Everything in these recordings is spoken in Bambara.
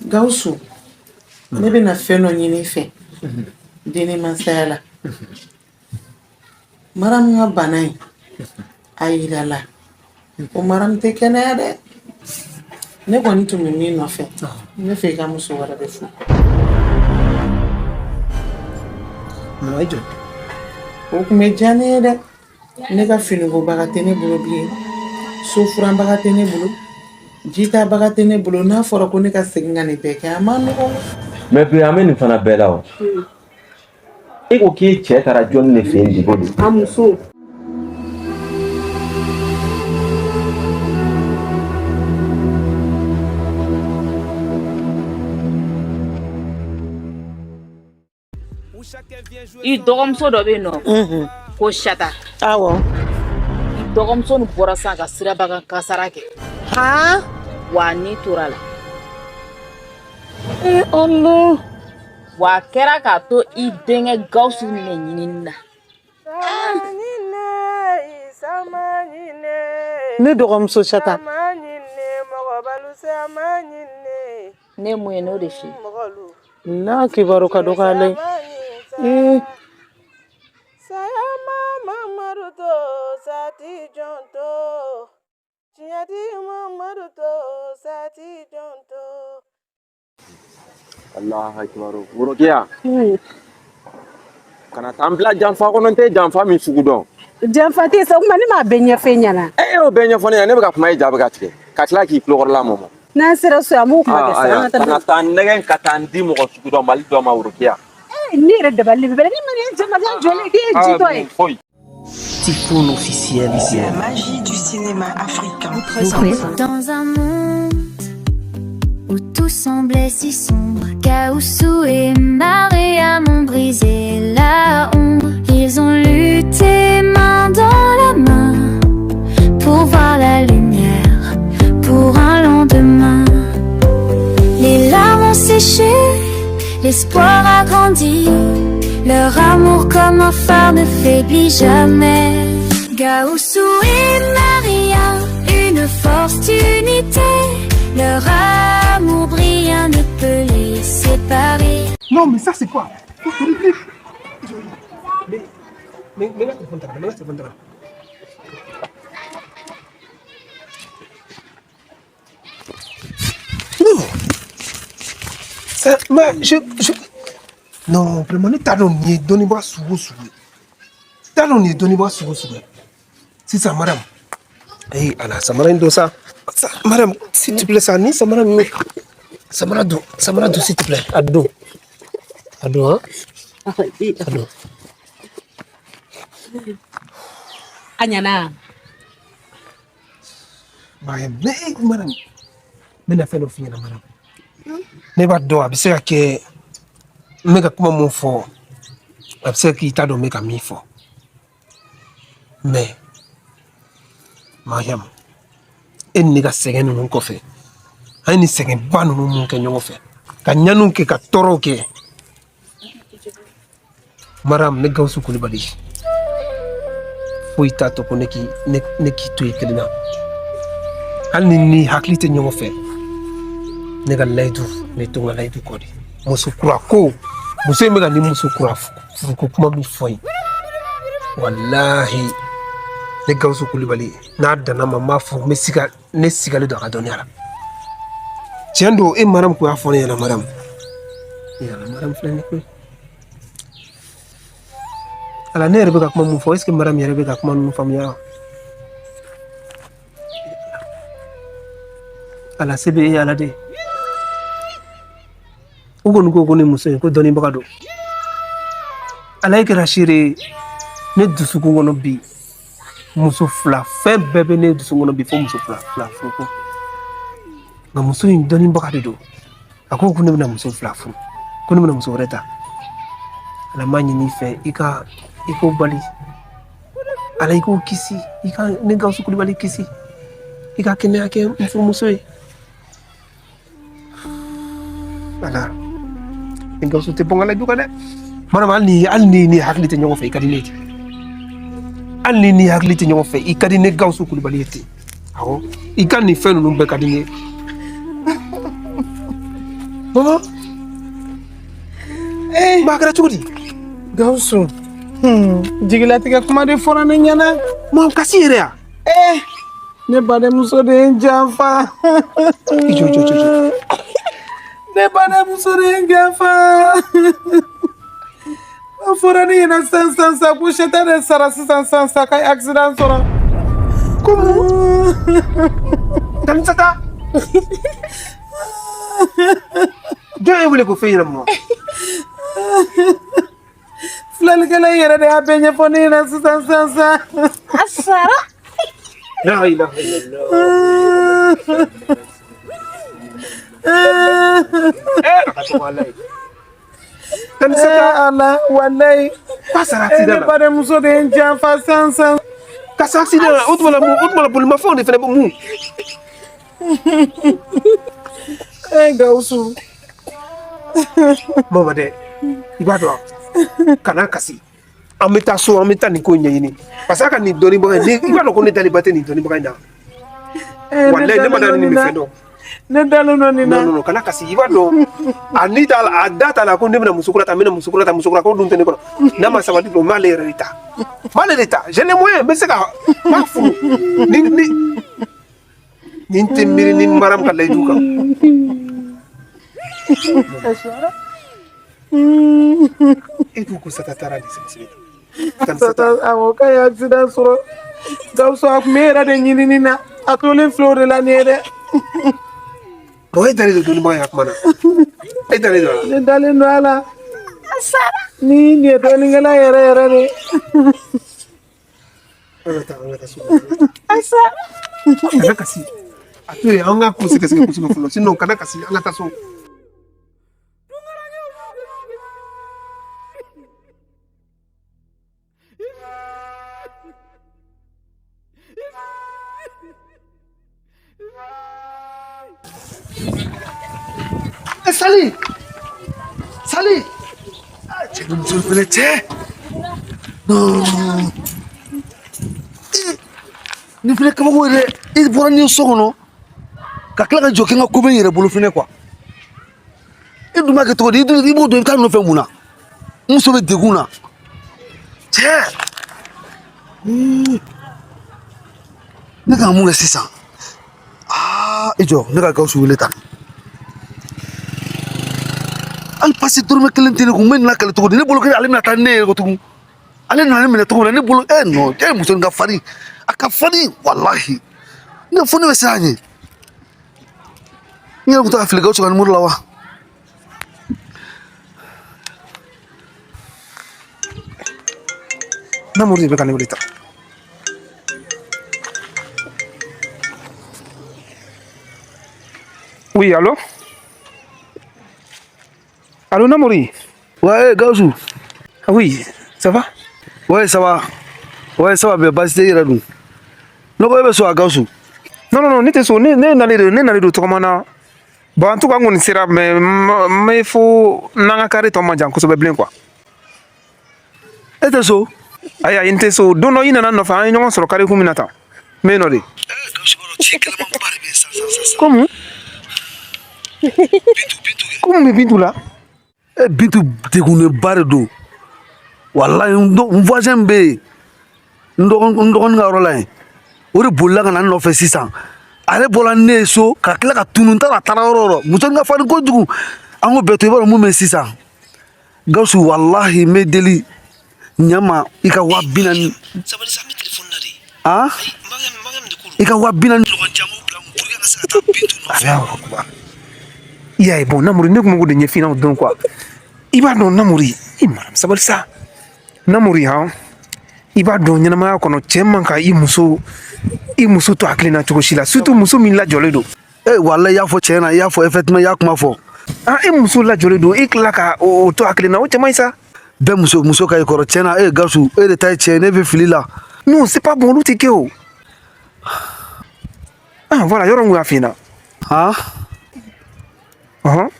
Gawusu, ne bɛna fɛn dɔ ɲini i fɛ denni masaya la. Maramu ka bana in, a yirala ko Maramu tɛ kɛnɛya dɛ. Ne kɔni tun bɛ min nɔfɛ, ne fɛ i ka muso wɛrɛ de furu. Mama, i jɔ. O tun bɛ diya ne ye dɛ. Ne ka finikobaga tɛ ne bolo bilen, sofuranbaga tɛ ne bolo, jitabaga tɛ ne bolo. N'a fɔra ko ne ka segin ka nin bɛɛ kɛ, a ma nɔgɔn. Mais bi an bɛ nin fana bɛɛ la o. E ko k'e cɛ taara jɔnni de fɛ yen Diko de? A muso. I dɔgɔmuso dɔ bɛ yen nɔ ko Sata. Awɔ. I dɔgɔmuso nin bɔra sisan ka sirabakan kasara kɛ. Han? Wa a ni tora a la. Ee Allah. Wa a kɛra k'a to i denkɛ Gawusu de ɲinini na. Ne dɔgɔmuso Sata. Ne ye mun ye, n'o de f'i ye. N'a kibaru ka dɔgɔ ale. Ee. Allahu akbar. Worokiya. Kana taa n bila janfa kɔnɔ, n tɛ janfa min sugu dɔn. Janfa tɛ sa, o kuma ne m'a bɛɛ ɲɛfɔ e ɲɛna. E y'o bɛɛ ɲɛfɔ ne ɲɛna, ne bɛ ka kuma, e ja bɛ ka tigɛ ka tila k'i tulokɔrɔla mɔmɔ. N'an sera so, an b'o kuma kɛ sa. An ka taa. Kana taa n nɛgɛn ka taa n di mɔgɔ sugu dɔn mali dɔ ma, Worokiya. Ne yɛrɛ dabali bɛ bɛɛ ne ma, ne jamajan jɔlen ne ye jitɔ ye. Foyi. Tifoun officiel. La magie du cinéma africain. Vous Dans un monde où tout semblait si sombre, Gaoussou et Mariam ont brisé la ombre. Ils ont lutté main dans la main pour voir la lumière, pour un lendemain. Les larmes ont séché, l'espoir a grandi. Leur amour comme un phare ne faiblit jamais. Gaoussou et Maria, une force d'unité. Leur amour brillant ne peut les séparer. Non, mais ça, c'est quoi? Mais, mais, téléphone, mais, téléphone. Non. Ça, mais, je... Non, vraiment, ne t'a dɔn nin ye dɔnnibaa sugu o sugu ye. T'a dɔn nin ye dɔnnibaa sugu o sugu ye. Sisan, madame. Eh, ala, samara in don sa. Sa, madame, s'il te plaît, sa, ni samara ninnu. Samara don, samara don, s'il te plaît. A don. A don, hein? A don. A ɲɛna. Mariam, ne, madame. N bɛna fɛn dɔ f'i ɲɛna, madame. Ne b'a dɔn a bɛ se ka kɛ n bɛ ka kuma mun fɔ, a bɛ se ka k'i t'a dɔn n bɛ ka min fɔ. Mais, Mariam, e ni ne ka sɛgɛn ninnu kɔfɛ, an ye nin sɛgɛnba ninnu mun kɛ ɲɔgɔn fɛ, ka ɲaniw kɛ, ka tɔɔrɔw kɛ. Mariam, ne Gawusu Kulubali, foyi t'a to ko ne k'i ne, ne k'i to yen kelen na. Hali ni ni hakili tɛ ɲɔgɔn fɛ, ne ka layidu, ne to n ka layidu kɔ de. Muso kura ko, muso in bɛ ka nin muso kura furuko kuma min fɔ ye, walahi, ne Gawusu Kulubali, n'a danna ma, n b'a fɔ n bɛ siga, ne sigalen don a ka dɔnniya la. Tiɲɛ don, e Mariam kun y'a fɔ ne ɲɛna, Mariam. Yala Mariam filɛ nin ye koyi. Ala, ne yɛrɛ bɛ ka kuma mun fɔ, est ce que Mariam yɛrɛ bɛ ka kuma ninnu faamuya wa? Ala, se bɛ e Ala de ye. U kɔni ko ko ni muso in ko dɔnnibaga don. Ala, e kɛra seere ye ne dusukun kɔnɔ bi, muso fila fɛn bɛɛ bɛ ne dusukun kɔnɔ bi fo muso fila fila furu ko. Nka muso in dɔnnibaga de don. A ko ko ne bɛna muso fila furu, ko ne bɛna muso wɛrɛ ta. Ala, m'a ɲini i fɛ i ka i k'o bali. Ala, i k'o kisi, i ka ne Gawusu Kulubali kisi, i ka kɛnɛya kɛ n furumuso ye. Ala, ne Gawusu tɛ bɔn ka layidu kan dɛ. Madame, hali ni hakili tɛ ɲɔgɔn fɛ, i ka di ne ye ten. Hali ni ni hakili tɛ ɲɔgɔn fɛ, i ka di ne Gawusu Kulubali ye ten. Awɔ, i ka nin fɛn ninnu bɛɛ ka di ne ye. Maman. Eh, Ma kɛra cogo di? Gawusu. Jigilatigɛ kuma de fɔra ne ɲɛna. Ma kasi yɛrɛ ya? Eh, ne badenmuso de ye n janfa. I jɔ jɔ jɔ jɔ. Ne badenmuso de ye n janfa. A fɔra ne ɲɛna sisan sisan sisan ko Seta de sara sisan sisan sisan k'a ye accident sɔrɔ. Ko mun? Tani Sata. Jɔn ye wele k'o fɛn ɲɛna mama? Filɛlikɛla in yɛrɛ de y'a bɛɛ ɲɛfɔ ne ɲɛna sisan sisan sisan. A sara. La ilaha illallah. Eh, a ka dɔgɔ Ala ye. Tani Sata. Ala walayi. K'a sara Eh, accident ne la. badenmuso de ye n janfa sisan sisan. Ka sa accident la, o tuma la mun, o tuma la bolimafɛnw de fana bɛ mun? Eh, Gawusu. Mama dɛ, i b'a dɔn kana kasi. An bɛ taa so, an bɛ taa nin ko in ɲɛɲini. Parce que a ka nin dɔnnibaga in, i b'a dɔn ko ne daliba tɛ nin dɔnnibaga in na. Eh, ne Walayi ne ma dalen da don ni nin nin na. fɛn dɔn. Ne dalen don nin na. Non, non, non, kana kasi. I b'a dɔn a ni t'a la, a da t'a la ko ne bɛna muso kura ta, n bɛna muso kura ta, muso kura ko dun tɛ ne kɔnɔ. N'a ma sabati dɔrɔn n b'ale yɛrɛ de ta. N b'ale de ta. J'ai les moyens, n bɛ se ka n b'a furu. Ni ni ni n tɛ miiri ni Mariam ka layidu kan. E ko ko Sata taara de sɛbɛ sɛbɛ. Tani Sata awɔ k'a ye accident sɔrɔ. Gawusu a tun bɛ e yɛrɛ de ɲinini na. A tolen filɛ o de la nin ye dɛ. Bon, e dalen don dɔnnibaga in ka kuma na. E dalen don a la. Ne dalen don a la. Ni nin ye dɔnnikɛla yɛrɛ yɛrɛ de ye. An ka taa, an ka taa so. Kana kasi. A to yen, an ka ko sɛgɛsɛgɛ kosɛbɛ fɔlɔ. Sinon kana kasi, an ka taa so. Eh, Sali! Sali! Ah, cɛ ni muso fɛnɛ cɛ! Non! Eh, nin fɛnɛ kabako ye dɛ! I bɔra ni so kɔnɔ ka tila ka jɔ kɛ n ka ko bɛ n yɛrɛ bolo fɛnɛ quoi. E dun b'a kɛ cogo di? I dun i b'o dɔn i bɛ taa nɔfɛ mun na? N muso bɛ degun na. Cɛ! Ne kan ka mun kɛ sisan? Aa, i jɔ ne ka Gawusu wele tan. Hali pasi dɔrɔmɛ kelen tɛ ne kun, n bɛ nin lakali cogo di? Ne bolo ko ale bɛna taa ne yɛrɛ kɔ tugun. Ale nana ne minɛ cogo min na, ne bolo eh non, cɛ muso nin ka farin. A ka farin walahi. Ne fo ne bɛ siran a ɲɛ. N yɛrɛ kun tɛ ka fili Gawusu ka nimoro la wa? Namori de bɛ ka ne wele tan. Oui, allô? Allô, Namori? Ouais, Gawusu. Ah oui, ça va? Ouais, ça va. Ouais, ça va bien, baasi tɛ i yɛrɛ dun? Ne ko e bɛ so wa Gawusu? Non, non, non, ne tɛ so, ne nalen don, ne nalen don tɔgɔma na. Bon, en tout cas, n kɔni sera, mais n bɛ fo n'an ka carré tɔ man jan kosɛbɛ bilen quoi. E tɛ so? Ayi, ayi, n tɛ so. Don dɔ i nana n nɔfɛ, an ye ɲɔgɔn sɔrɔ carré kun min na tan. N bɛ yen nɔ de. Ko mun? Ko mun bɛ Bintu la? E Bintu degunnenba de don. Walayi n voisin min bɛ yen, n dɔgɔnin ka yɔrɔ la yen, o de bolila ka na n nɔfɛ sisan. Ale bɔra ne ye so ka tila ka tunun, n taara a taara yɔrɔ o yɔrɔ. Muso nin ka farin kojugu. An k'o bɛɛ to, i b'a dɔn mun bɛ yen sisan. Gawusu walahi n bɛ deli ɲa ma i ka 40 000. Ah? I ka 40 000 ɲɔgɔn di an k'o bila n kun pour que an ka se ka taa Bintu nɔfɛ. Alahu akubar. I y'a ye, bon, Namori, ne tun b'o de ɲɛf'i ɲɛna o don quoi. I b'a dɔn Namori, i mara sabali sa. Namori han, i b'a dɔn ɲɛnamaya kɔnɔ cɛ man ka i muso to hakili na cogo si la, surtout muso min lajɔlen don. Eh, walahi i y'a fɔ tiɲɛ na, i y'a fɔ effectivement i y'a kuma fɔ. Ah, e muso lajɔlen don, e tila ka o to hakili na, o cɛ man ɲi sa. Bɛɛ muso ka i kɔrɔ tiɲɛ na, e Gawusu e de ta ye tiɲɛ ye, ne bɛ fili la. Non, c'est pas bon, olu tɛ kɛ o. Ah, voilà, yɔrɔ n kun y'a f'i ɲɛna. Han? Ɔhɔn.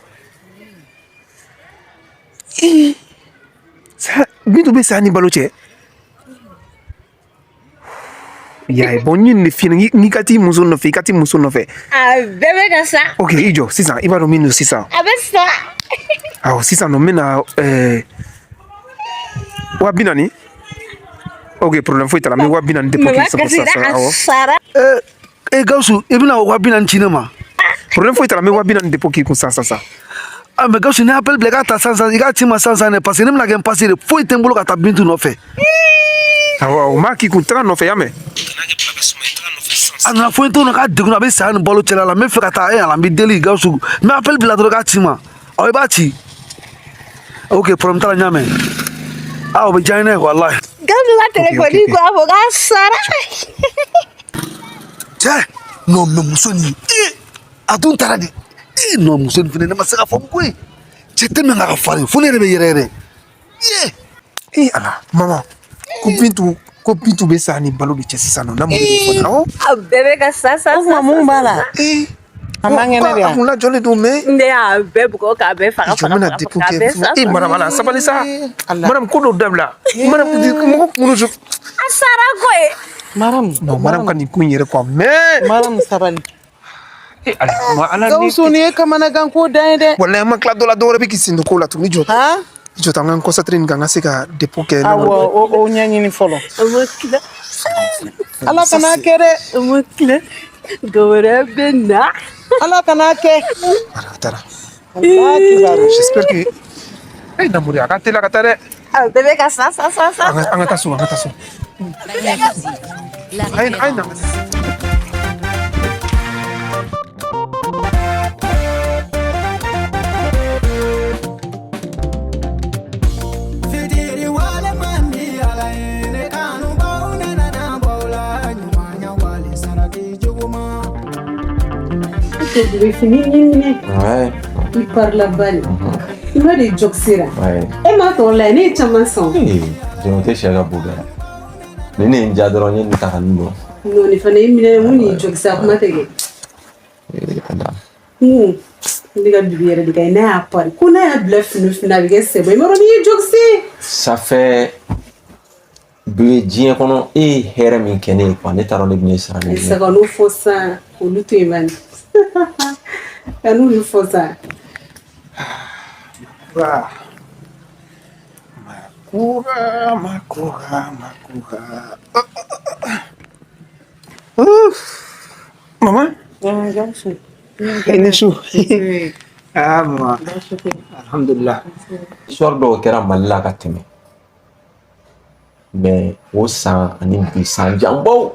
Ee, sa, Bintu bɛ saya ni balo cɛ. Y'a ye, bon, n ye nin de f'i ɲɛna n'i ka t'i muso nɔfɛ, i ka t'i muso nɔfɛ. A bɛɛ bɛ ka sa. Ok, i jɔ sisan, i b'a dɔn min don sisan. A bɛ sa. Awɔ, sisan nɔ n bɛna 40 000. Ok, problème foyi t'a la, n bɛ 40 000 dépôt Mama k'i sago kasira sisan. a Awɔ. sara. E Gawusu, i bɛna 40 000 ci ne ma? Problème foyi t'a la, n bɛ 40 000 dépôt k'i kun sisan sisan. Ah, mais Gawusu, ni appel bila i k'a ta sisan sisan, i k'a ci n ma sisan sisan dɛ, parce que ne bɛna kɛ n passé de, foyi tɛ n bolo ka taa Bintu nɔfɛ. Awɔ awɔ, n b'a k'i kun, taga nɔfɛ, y'a mɛn. A nana fɔ n t'o k'a degun, a bɛ saya ni balo cɛla la. N bɛ fɛ ka taa e ala, n b'i deli Gawusu, n bɛ appel bila dɔrɔn i k'a ci n ma. Awɔ, i b'a ci. Ok, problème t'a la, n y'a mɛn. Ah, o bɛ diya n ye dɛ, walahi. Gawusu ka telefɔni ko a fɔ k'a sara. Cɛ, non, mais muso nin, ee, a dun taara de. Ee, non, muso nin fɛnɛ, ne ma se ka faamu koyi. Cɛ tɛ min ka farin fo ne yɛrɛ bɛ yɛrɛ yɛrɛ ee. Ee ala, mama ko Bintu, ko Bintu bɛ sa ni balo de cɛ sisan nɔ, n'a m'o de fɔ, awɔ. A bɛɛ bɛ ka sa sa O tuma sa. mun b'a la? Ee. A man kɛnɛ de A wa? kun lajɔlen don, mais Ne y'a bɛɛ bugɔ k'a bɛɛ faga i jɔ, faga n bɛna faga dépôt k'a kɛ. bɛɛ sa E sa. Madame, ala sabali sa. Ala. Madame, ko dɔ dabila. Madame, mɔgɔ kunkolo jo. A sara koyi. Maramu. Non, madame ka nin ko in yɛrɛ quoi, mais Maramu, sabali. E ala, ma ala ni Gawusu, nin ye kamanagan ko dan ye dɛ. Walahi, an ma tila dɔ la, dɔ wɛrɛ bɛ k'i sen don ko la tuguni. Jɔ. Han. I jɔ, an k'an concentré nin kan, an ka se ka dépôt kɛ. Awɔ, o ɲɛɲini fɔlɔ. A ma tila. Ala kana kɛ dɛ. A ma tila. Dɔ wɛrɛ bɛ na. Ala kana kɛ. A taara. Ala kibaru. J'espère que eh Namori, a ka teli a ka taa dɛ. A bɛɛ bɛ ka sa sa sa sa. An ka taa so, an ka taa so. La A ye na. référence. Fitiri wale man di ala ye ne kanubaw ne nana b'aw la ɲumanya wale saraki juguma. Bɛ fini ɲini. Ouais. I parla bani. I ma de jɔsira. Ouais. E m'a tɔ la, ne ye caman sɔn. Ee, jɔn tɛ sɛ ka bo bɛɛ la. Ni ne ye n diya dɔrɔn, n ye nin ta ka nin don. Non, nin fana ye minɛ mun ni jɔkisa kuma tɛ kɛ. Ee, ala. Mun ne ka bibi yɛrɛ de ka ɲi, n'a y'a pari ko n'a y'a bila fini fini, a bɛ kɛ sɛbɛ. I m'a dɔn n'i ye jɔkisi. Ça fait bi diɲɛ kɔnɔ, e ye hɛrɛ min kɛ ne ye quoi, ne t'a dɔn ne bɛna e sara ni min ye. Saga n'o fɔ sisan, olu to yen bani, ka n'olu fɔ sisan. Makura. Makura, makura, makura. Ouf. Maman, Gawusu. i ni su. Ah, maman. Alhamdulillah. Histoire dɔw kɛra Mali la ka tɛmɛ. Mais o san ani bi san janbaw,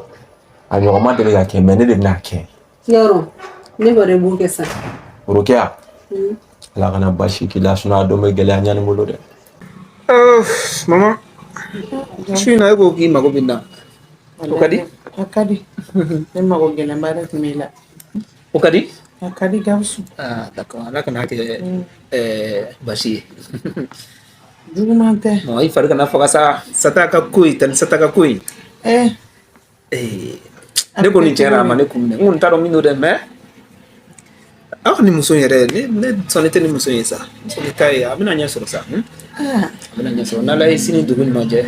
a ɲɔgɔn ma deli ka kɛ, mais ne de bɛna kɛ. Yɔrɔ ne b'a dɔn i b'o kɛ sa. Rokiya, Ala kana basi k'i la, sinon a don bɛ gɛlɛya ɲani bolo dɛ. Maman, su in na e ko k'i mago bɛ n na. O ka di? A ka di. Ne mago gɛlɛnba de tun b'i la. O ka di? A ka di, Gawusu. Ah, d'accord. Ala kana kɛ basi ye. Juguman tɛ. Non, i fari kana faga sa. Sata ka ko ye, tani Sata ka ko ye. Eh. Eh, ne kɔni tiɲɛ na, a ma ne kun minɛ. N kɔni t'a dɔn min don dɛ, mais aw ni muso in yɛrɛ, ne sɔnni tɛ ni muso in ye sa. N sɔnni t'a ye, a bɛna ɲɛ sɔrɔ sa. A bɛna ɲɛ sɔrɔ. N'Ala ye sini dugu ɲuman jɛ,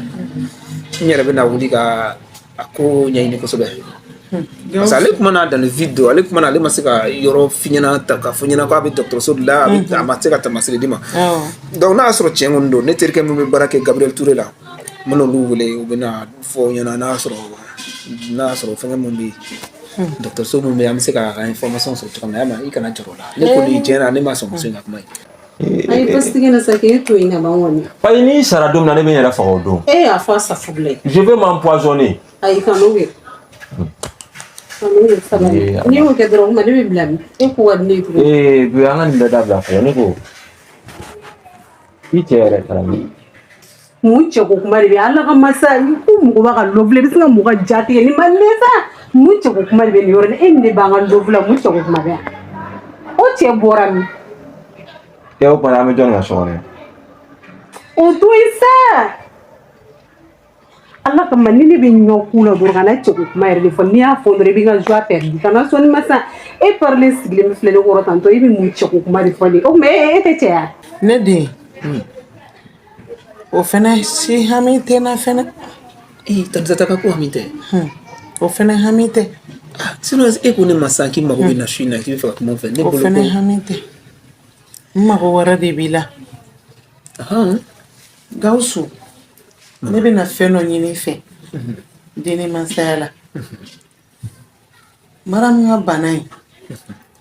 n yɛrɛ bɛna wuli ka a ko ɲɛɲini kosɛbɛ. Parce que ale kuma na dans le vide don, ale kuma na, ale ma se ka yɔrɔ f'i ɲɛna ta k'a fɔ ɲɛna k'a bɛ dɔgɔtɔrɔso de la, a bɛ a ma se ka taamasere d'i ma. Donc n'a y'a sɔrɔ tiɲɛ kɔni don, ne terikɛ min bɛ baara kɛ Gabriel Touré la, n bɛna olu wele, u bɛna fɔ ɲɛna n'a y'a sɔrɔ fɛngɛ mun bɛ yen, dɔgɔtɔrɔso mun bɛ yen, an bɛ se k'a ka information sɔrɔ cogo min na. Y'a mɛn, i kana jɔrɔ o la. Ne kɔni, tiɲɛ na, ne ma sɔn muso in ka kuma ye. Ayi, pasitigi na sa k'e to yen ka ban kɔni. Ayi, n'i sara don min na, ne bɛ n yɛrɛ faga o don. E y'a fɔ a safunɛ. Je vais m'empoisonner. Ayi, kan'o kɛ. Kan'o kɛ, sabali. Ee, N'i y'o kɛ dɔrɔn, o tuma ne bɛ bila min? E ko ka di ne ye tuguni. Ee, bi an ka nin bɛɛ dabila fɔlɔ. Ne ko i cɛ yɛrɛ taara min? Mun cɛ ko kuma de bɛ Ala ka masa ko mɔgɔ b'a ka lɔfile, i bɛ se ka mɔgɔ ka ja tigɛ ni ma ne sa. Mun cɛ ko kuma de bɛ nin yɔrɔ in na? E ni ne b'an ka lɔfile la, mun cɛ ko kuma bɛ yan? O cɛ bɔra min? E, o tuma an bɛ jɔnni ka so kɔnɔ yan? O to yen sa. Ala kama, ni ne bɛ ɲɔ ku la dɔrɔn, kana cɛ ko kuma yɛrɛ de fɔ. N'i y'a fɔ dɔrɔn, i b'i ka joie perdu. Kana sɔn ni ma sa. E parilen sigilen bɛ filɛ ne kɔrɔ tantɔ, e bɛ mun cɛ ko kuma de fɔ ne ye? O tuma e tɛ cɛ ya? Ne den, o fɛnɛ si hami tɛ n na fɛnɛ. Ee, tani Sata ka ko hami tɛ. O fɛnɛ hami tɛ. Sinon e ko ne ma sisan k'i mago bɛ na su in na, k'i bɛ fɛ ka kuma n fɛ, ne O bolo fɛnɛ ko hami tɛ. N mago wɛrɛ de b'i la. Gawusu, ne bɛna fɛn dɔ ɲini i fɛ denni masaya la. Maramu ka bana in,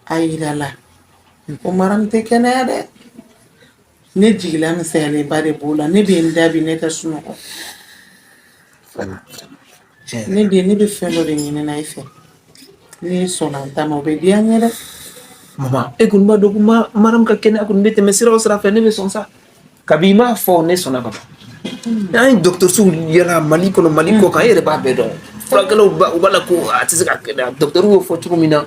a yirala ko Maramu tɛ kɛnɛya dɛ. Ne jigila misɛnyalenba de b'o la. Ne bɛ n da bi, ne tɛ sunɔgɔ. Ne den, ne bɛ fɛn dɔ de ɲini na i fɛ. N'i sɔnna n ta ma, o bɛ diya n ye dɛ. Mama, e kɔni b'a dɔn ko Maramu ka kɛnɛya kɔni bɛ tɛmɛ sira o sira fɛ, ne bɛ sɔn sa. Kabi i m'a fɔ, ne sɔnna ka ban. An ye dɔgɔtɔrɔsow yala Mali kɔnɔ, Mali kɔ kan, e yɛrɛ b'a bɛɛ dɔn. Furakɛlaw u b'a la ko a tɛ se ka kɛnɛya. Dɔgɔtɔrɔw y'o fɔ cogo min na,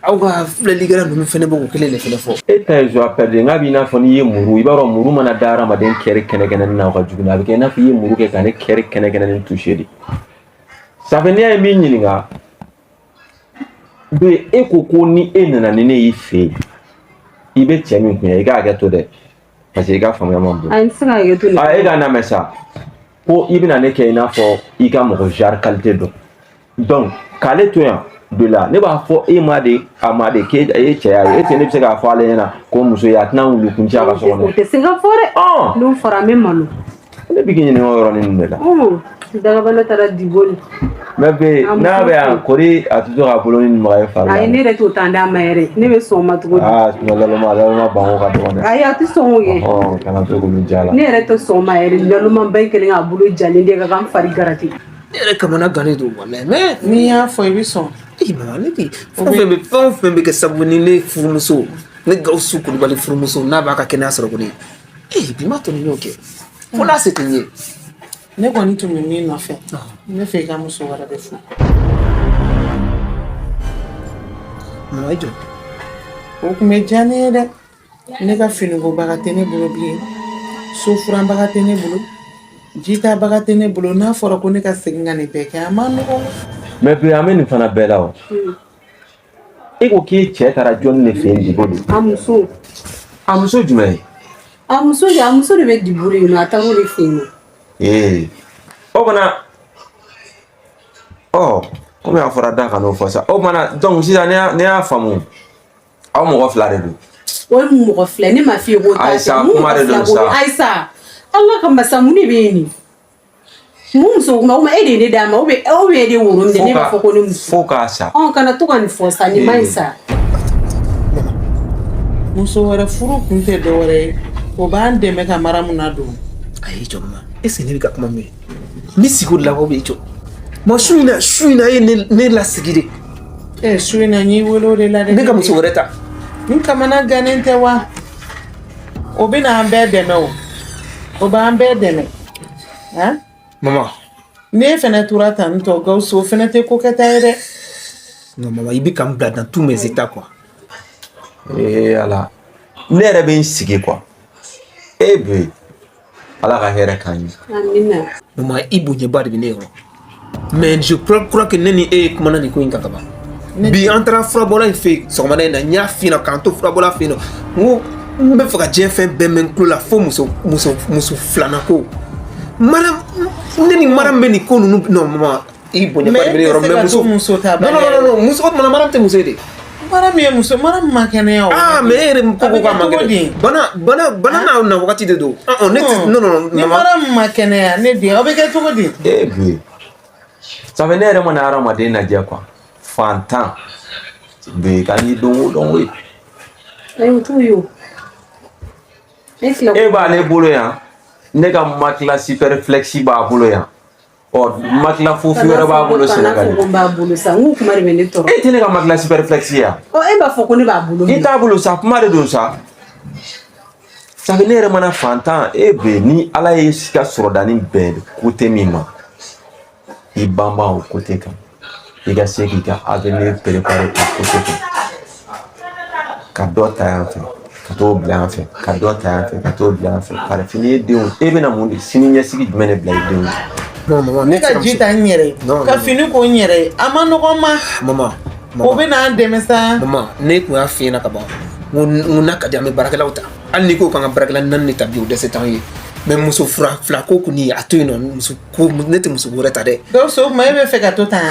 aw ka filɛlikɛla ninnu fɛnɛ b'o kelen de fɛnɛ fɔ. E ta ye joie perdue, n k'a b'i n'a fɔ n'i ye muru, i b'a dɔn muru mana da hadamaden kɛrɛ kɛnɛkɛnɛnin na, o ka jugu, a bɛ kɛ i n'a fɔ i ye muru kɛ ka ne kɛrɛ kɛnɛkɛnɛnin toucher de. Ça fait n'i y'a ye min ɲininka bɛ, e ko ko ni e nana ni ne y'i fɛ yen, i bɛ cɛ min kun i ka hakɛ to dɛ, parce que i ka faamuya man bon. Ayi, n tɛ se ka hakɛ to nin. A e ka lamɛn sa, ko i bɛna ne kɛ i n'a fɔ i ka mɔgɔ genre qualité dɔn, donc k'ale to yan de la, ne b'a fɔ e ma de, a ma de k'e ye cɛya ye, e tɛ ne bɛ se k'a fɔ ale ɲɛna ko muso ye, a tɛna wuli kun ci a ka so kɔnɔ. O tɛ se ka fɔ dɛ. N'o fɔra, an bɛ malo. Ne bɛ k'i ɲininka o yɔrɔnin ninnu de la. Dagabana taara Diboli. Mais bi n'a bɛ yan kori, a tɛ to k'a bolo ni maga e fari la. Ayi, ne yɛrɛ t'o temps d'a ma yɛrɛ, ne bɛ sɔn o ma cogo di? Aa, sinon laloma banko ka dɔgɔn dɛ. Ayi, a tɛ sɔn o ye. Ɔhɔn, kana to k'olu ja la. Ne yɛrɛ tɛ sɔn o ma yɛrɛ, lalomaba in kɛlen k'a bolo jalen de ka kan fari garati. Ne yɛrɛ kamana gannen don walayi, mais. N'i y'a fɔ, i bɛ sɔn. Ee mama, ne tɛ fɛn o fɛn bɛ kɛ sababu ni ne furumuso, ne Gawusu Kulubali furumuso, n'a b'a ka kɛnɛya sɔrɔ kɔni, ee bi ma tɔ ni y'o kɛ fo n'a se tɛ n ye. Ne kɔni tun bɛ min nɔfɛ, ne fɛ i ka muso wɛrɛ de furu. Mama, i jɔ. O tun bɛ diya ne ye dɛ. Ne ka finikobaga tɛ ne bolo bilen, sofuranbaga tɛ ne bolo, jitabaga tɛ ne bolo. N'a fɔra ko ne ka segin ka nin bɛɛ kɛ, a ma nɔgɔn. Mais bi an bɛ nin fana bɛɛ la o. E ko k'e cɛ taara jɔnni de fɛ yen Diboli? A muso. A muso jumɛn ye? A muso de, a muso de bɛ Diboli yen nɔ, a taara o de fɛ yen nɔ. Ee, o fana, ɔ komi a fɔra da kan'o fɔ sa, o fana, donc sisan ne y'a faamu, aw mɔgɔ fila de don. O ye mɔgɔ fila, ne ma f'i ye ko taa. Ayisa, kuma de don sa. Ayisa, Ala ka masa, mun de bɛ yen nin? Mun muso kuma? O ma e de ye ne d'a ma, ou bien e de ye woro minɛ, ne b'a fɔ ko ne muso. Fo k'a sa. Ɔ, kana to ka nin fɔ sa, nin ma ɲi sa. Muso wɛrɛ furu kun tɛ dɔwɛrɛ ye, o b'an dɛmɛ ka Maramu nadon. Ayi, jɔ mama, est ce que ne bɛ ka kuma min, ne sigi o de la wa, bɛ jɔ ma su in na, su in na e ye ne lasigi de. Ɛ, su in na n y'i wele o de la dɛ. Ne ka muso wɛrɛ ta. N kamana gannen tɛ wa? O bɛna an bɛɛ dɛmɛ, o o b'an bɛɛ dɛmɛ han. Mama. N'e fɛnɛ tora tan tɔ, Gawusu, o fɛnɛ tɛ ko kɛta ye dɛ. Non mama, i bɛ ka n bila dans tous mes états quoi. Ee Ala, ne yɛrɛ bɛ n sigi quoi. E bɛ Ala ka hɛrɛ k'an ye. Amina. Mama, i bonyaba de bɛ ne yɔrɔ. Mais je crois que ne ni e ye kumana nin ko in kan ka ban. Bi an taara furabɔla in fɛ yen sɔgɔmada in na, n y'a f'i ɲɛna k'an to furabɔla fɛ yen nɔ, n ko n bɛ fɛ ka diɲɛ fɛn bɛɛ mɛn n tulo la fo muso filanan ko. Mara, ne ni Mara bɛ nin ko ninnu, non mama, i bonyaba de bɛ ne yɔrɔ, mais muso muso ta. Non non non non, muso, o tuma na Mara tɛ muso ye de. Mara min ye muso, Mara ma kɛnɛya o. Ah, mais e yɛrɛ ko k'a man kɛnɛ. Bana n'a na wagati de don. Ah, ne tɛ, non non. Ni Mara ma kɛnɛya, ne den, aw bɛ kɛ cogo di? E bi ça fait ne yɛrɛ mana hadamaden lajɛ quoi, fantan bɛ ka n'i don o dɔn koyi. Ayi, o t'o ye o. E b'ale bolo yan, ne ka matelas super flexi b'a bolo yan. Ɔ, matelas fofi wɛrɛ b'a bolo Sénégal. Kana fɔ ko n b'a bolo sa, n ko kuma de bɛ ne tɔɔrɔ. E tɛ ne ka matelas super flexi yan. Ɔ, e b'a fɔ ko ne b'a bolo. I t'a bolo sa, kuma de don sa. Ça fait ne yɛrɛ mana fantan, e bɛ ni Ala ye ka sɔrɔdani bɛn côté min ma, i banban o côté kan, i ka se k'i ka avenir préparer o côté kan, ka dɔ ta yan fɛ ka t'o bila yan fɛ, ka dɔ ta yan fɛ ka t'o bila yan fɛ, par fini ye denw, e bɛna mun de sini ɲɛsigi jumɛn de bila i denw ye? Non maman, ne ka ji ta n yɛrɛ ye, ka fini ko n yɛrɛ ye, a ma nɔgɔn ma. Maman, o bɛ n'an dɛmɛ sa. Maman, ne tun y'a f'i ɲɛna ka ban, n ko n'a ka di an bɛ baarakɛlaw ta, hali n'i ko k'an ka baarakɛla 4 de ta bi, o dɛsɛ t'an ye. Mais muso fura fila ko kɔni, a to yen nɔ. Muso ko, ne tɛ muso wɛrɛ ta dɛ. Gawusu, o tuma e bɛ fɛ ka to tan?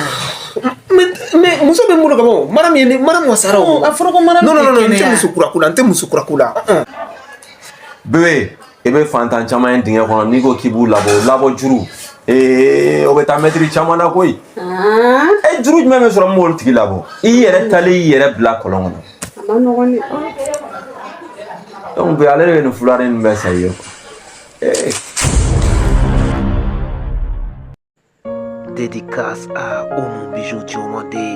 Mais muso bɛ n bolo ka ban o. Mara min ye ne, mara wasara o. A fɔra ko mara. Non, non, non, n tɛ muso kura ko la, n tɛ muso kura ko la. Bébé, i bɛ fantan caman ye dingɛ kɔnɔ, n'i ko k'i b'u labɔ, o labɔ juru, ee, o bɛ taa mɛtiri caman na koyi. E, juru jumɛn bɛ sɔrɔ min b'olu tigi labɔ? I yɛrɛ talen, i yɛrɛ bila kɔlɔn kɔnɔ. A ma nɔgɔn dɛ. Donc bi, ale de bɛ nin fulari ninnu bɛɛ san i ye quoi. Ee. Dédicace à Oumou Bijou Diomandé.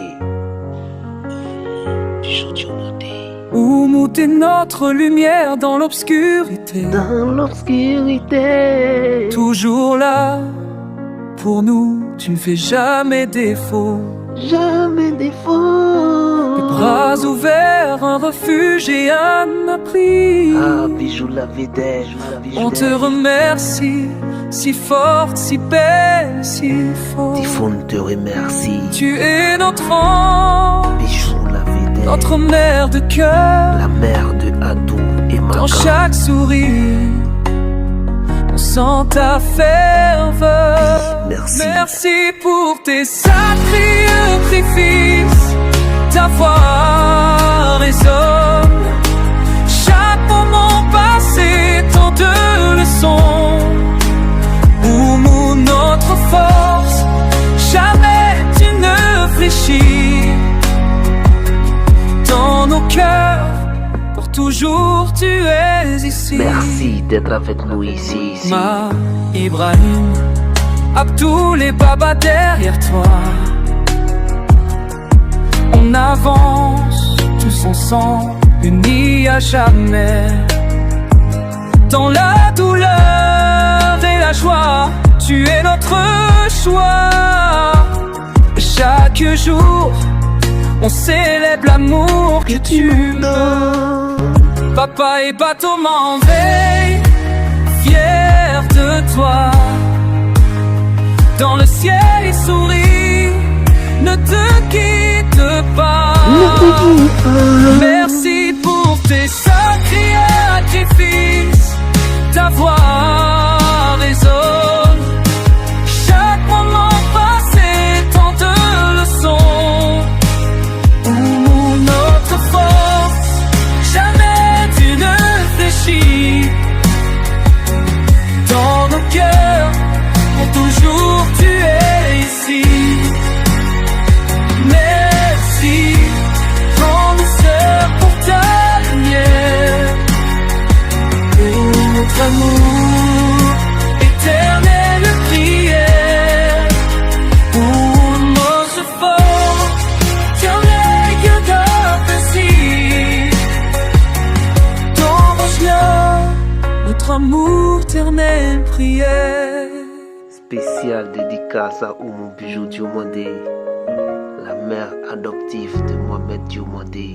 Bijou Diomandé. Oumou, t'es notre lumière dans l'obscurité. Dans l'obscurité. Toujours là pour nous, tu ne fais jamais défaut. Jamais défaut. Les bras ouverts, un refuge et un abri. Ah, Bijou la vedette. On te remercie, si forte, si belle, si forte. Typhoon te remercie. Tu es notre ange, Bijou la vedette. Notre mère de cœur. La mère de Adou et Maga. Dans chaque sourire, on sent ta ferveur. Merci. Merci pour tes sacrifices. Ta foi résonne. Chaque moment passé, tant de leçons. Oumou, notre force, jamais tu ne fléchis. Dans nos cœurs, pour toujours tu es ici. Merci d'être avec nous ici, ici. Ma Ibrahim, Abdoul et Baba derrière toi. On avance tous ensemble, unis à jamais. Dans la douleur et la joie, tu es notre choix. Chaque jour, on célèbre l'amour que tu me donnes. Papa et bateau m'en veille, fier de toi. Dans le ciel, il sourit, ne te quitte pas. Ne te quitte pas. Merci pour tes sacrifices, ta voix résonne. Chaque moment passé, tant de leçons. Oumou, notre force, jamais tu ne fléchis. Dans nos cœurs, pour toujours tu es ici. Merci, grande sœur, pour ta lumière. Notre amour, éternelle prière. Pour nos forts, tiens les gueules. Dans notre amour, éternelle prière. Spécial dédicace à Oumou Bijou Diomandé, la mère adoptive de Mohamed Diomandé.